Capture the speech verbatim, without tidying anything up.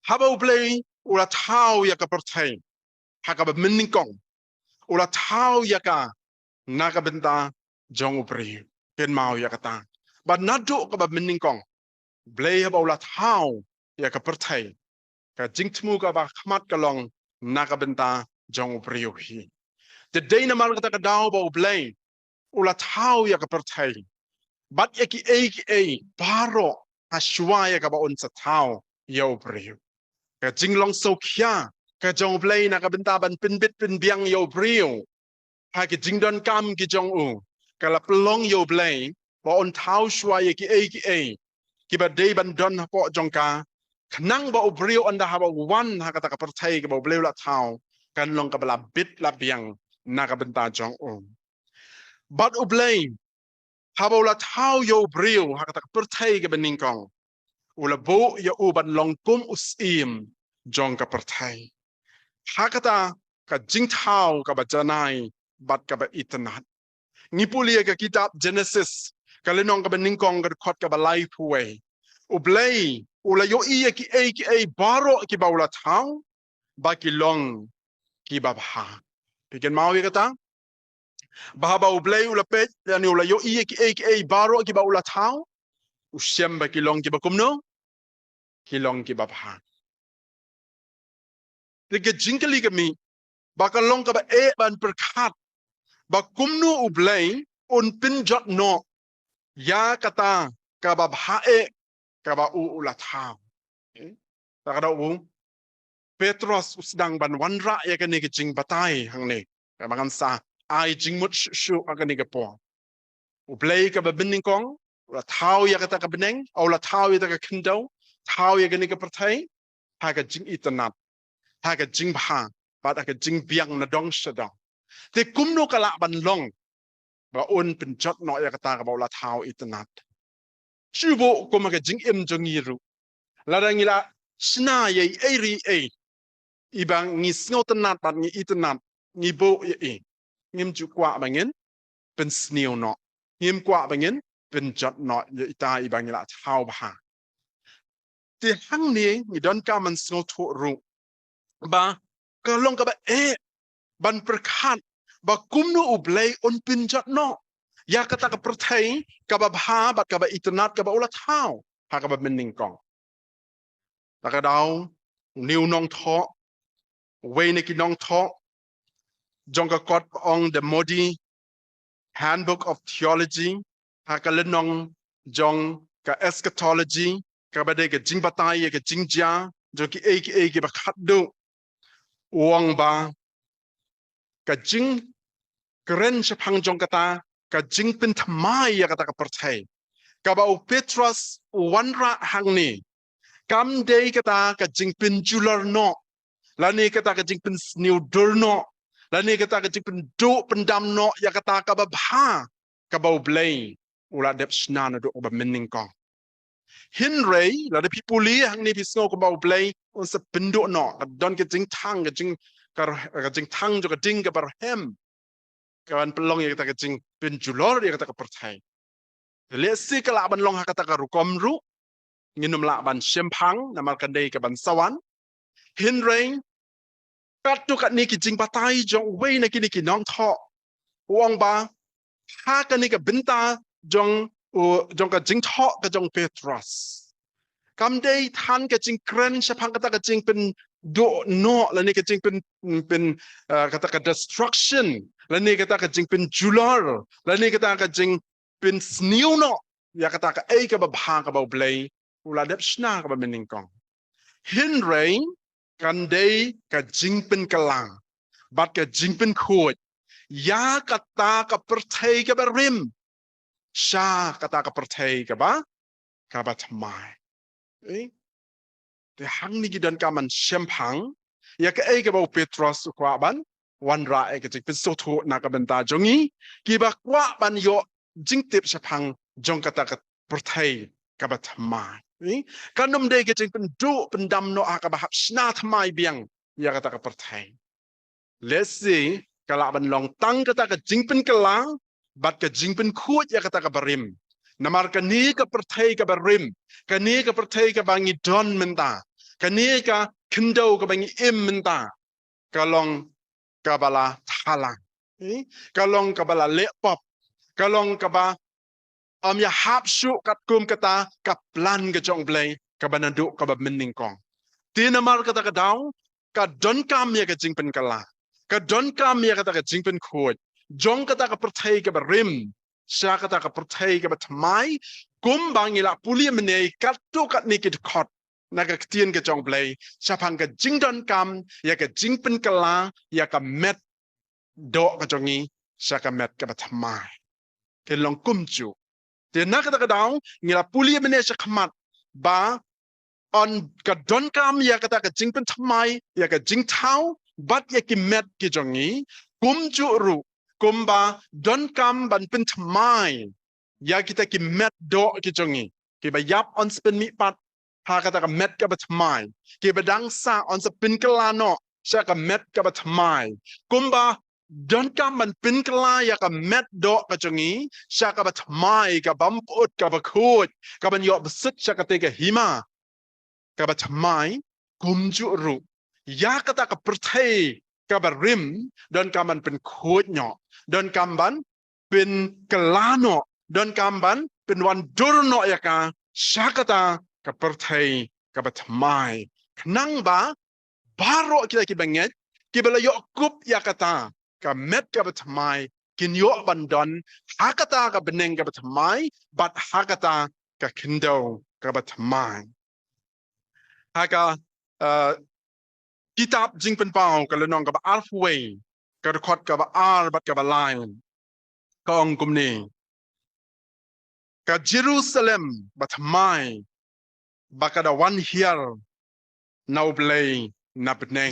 Haba U Blei u la thaw ïa ka pyrthei ha kaba mynnyngkong, u la thaw ïa ka na ka bynta jong u briew. Pynmau ïa kata. Bad naduh kaba mynnyngkong, U Blei haba u la thaw ïa ka pyrthei, ka jingthmu kaba khmat ka long na ka bynta jong u briew hi. Te dei namar kata ka daw ba U Blei u la thaw ïa ka pyrthei bad ïa kiei kiei baroh ha shuwa ïa kaba un sa thaw ïa u briew. Ka jinglong sngewkhia ka jong U Blei na ka bynta ban pynbit pynbiang ïa u briew ha ki jingdonkam ki jong u, ka la pynlong ïa U Blei ba un thaw shuwa ïa kiei kiei kiba dei ban don hapoh jong ka, khnang ba u briew ynda haba u wan ha kata ka pyrthei kaba U Blei u la thaw, kan long kaba la bit la biang na ka bynta jong u. Bad U Blei haba u la thaw ïa u briew ha kata ka pyrthei kaba nyngkong, u la buh ïa u ban long kum u syiem jong ka pyrthei. Ha kata ka jingthaw kaba janai bad kaba itynnad. Ngi pule ïa ka kitab Genesis, ka lynnong kaba nyngkong, ka dkhot kaba laiphew wei. U Blei u la ïohi ïa kiei kiei baroh kiba u la thaw ba ki long kiba bha. Phi kynmaw ïa kata? Ba haba U Blei u la peit, lane u la ïohi ïa kiei kiei baroh kiba u la thaw, u shem ba ki long kiba kumno? Ki long kiba bha. Te ka jingkylli ka mih ba ka long kaba eh ban pyrkhat ba kumno U Blei un pynjot noh ïa kata kaba bha eh kaba u u la thaw. Eh? Ta ka daw u Petros u sdang ban wanrah ïa kane ka jingbatai hangne. Kaba ngan sa ai jingmut shuh shuh ha kane ka por. U Blei kaba mynnyngkong u la thaw ïa kata ka bneng, u la thaw ïa kata ka khyndew, thaw ïa kane ka pyrthei ha ka jingitynnad, ha ka jingbha bad ha ka jingbiang na dong sha dong. Te kumno ka lah ban long ba un pynjot noh ïa kata kaba u la thaw itynnad? Shu buh kum ha ka jingim jong ngi ruh. Lada ngi la shna ïa i ei ri ei, iba ngi sngewtynnad bad ngi itynnad, ngi buh ïa i, ngim ju kwah ba ngin pynsniew noh, ngim kwah ba ngin pynjot noh ïa ita iba ngi la thaw bha. Te hangne ngi donkam ban sngewthuh ruh ba ka long kaba eh ban pyrkhat ba kumno U Blei un pynjot noh ïa kata ka pyrthei kaba bha bad kaba itynnad kaba u la thaw ha kaba mynnyngkong. Ta ka daw, une u nongthoh, uwei na ki nongthoh jong ka kot ba ong The Moody Handbook of Theology, ha ka lynnong jong ka eschatology, kaba dei ka jingbatai ïa ka jingjia jong kiei kiei kiba khatduh, u ong ba ka jingkren shaphang jong kata ka jingpynthymmai ïa kata ka pyrthei kaba u Petros u wanrah hangne, kam dei kata ka jingpynjulor noh, lane kata ka jingpynsniew dur noh, lane kata ka jingpynduh pyndam noh ïa kata kaba bha kaba U Blei u la dep shna naduh kaba mynnyngkong. Hynrei lada phi pule hangne phi sngew kumba U Blei un sa pynduh noh, ka don ka jingthang, ka jing, ka, ka jingthang jong ka ding kaba rhem, ka ban pynlong ïa kata ka jingpynjulor ïa kata ka pyrthei. Lehse ka lah ban long ha kata ka rukom ruh, ngin ym lah ban shemphang namar ka dei ka ban sa wan. Hynrei katto katne ki jingbatai jong uwei na kine ki nongthoh, u ong ba ha kane ka bynta jong, u, jong ka jingthoh ka jong Petros, kam dei than ka jingkren shaphang kata ka jingpynduh noh lane ka jingpyn, pyn, eh, kata ka destruction, lane kata ka jingpynjulor, lane kata ka jingpynsniew noh ïa kata kaei kaba bha kaba U Blei u la dep shna kaba mynnyngkong. Hynrei kan dei ka jingpynkylla bad ka jingpynkhuid ïa kata ka pyrthei kaba rim sha kata ka pyrthei kaba, kaba thymmai. Eh? Te hangne ngi donkam ban shemphang ïa kaei kaba u Petros u kwah ban wanrah ïa ka jingpynsngewthuh na ka bynta jong ngi kiba kwah ban ïoh jingtip shaphang jong kata ka pyrthei kaba thymmai. Eh? Kan ym dei ka jingpynduh pyndam noh ha kaba hap shna thymmai biang ïa kata ka pyrthei. Lehse ka lah ban long tang kata ka jingpynkylla bad ka jingpynkhuid ïa kata kaba rim. Namar kane ka pyrthei kaba rim, kane ka pyrthei kaba ngi don mynta, Kane ka khyndew kaba ngi im mynta ka long kaba la thala. Eh? Ka long kaba la leh pop. Ka long kaba ym ïahap shuh katkum kata ka plan ka jong U Blei kaba naduh kaba mynnyngkong. Te namar kata ka daw ka donkam ïa ka jingpynkylla, ka donkam ïa kata ka jingpynkhuid jong kata ka pyrthei kaba rim sha kata ka pyrthei kaba thymmai, kumba ngi la pule mynne katto katne ki dkhot na ka ktien ka jong U Blei shaphang ka jingdonkam ïa ka jingpynkylla ïa ka met doh ka jong ngi sha ka met kaba thymmai. Kin long kumjuh. Te na kata ka daw ngi la pule mynne sha khmat ba yn ka donkam ïa kata ka jingpynthymmai ïa ka jingthaw bad ïa ki met ki jong ngi, kumjuh ruh kumba donkam ban pynthymmai ïa kita ki met doh ki jong ngi, kiba ïap yn sa pynmihpat ha kata ka met kaba thymmai, kiba dang sah yn sa pynkylla noh sha ka met kaba thymmai. Kumba donkam ban pynkylla ïa ka met doh ka jong ngi sha kaba thymmai, ka bym pyut, kaba khuid, kaban ïoh bsut sha kata ka hima kaba thymmai, kumjuh ruh ïa kata ka pyrthei kaba rim donkam ban pynkhuid noh, donkam ban pynkylla noh, donkam ban pynwandur noh ïa ka sha kata ka pyrthei kaba thymmai. Khnang ba baroh kita kiba ngeit, kiba la ïoh kup ïa kata ka met kaba thymmai, kin ïoh ban don ha kata ka bneng kaba thymmai bad ha kata ka khyndew kaba thymmai. Ha ka, eh, kitab Jingpynpaw ka lynnong kaba arphew wei, ka dkhot kaba ar bad kaba lai, ka ong kumne: Ka Jerusalem bathymmai ba ka da wan hiar na U Blei na bneng.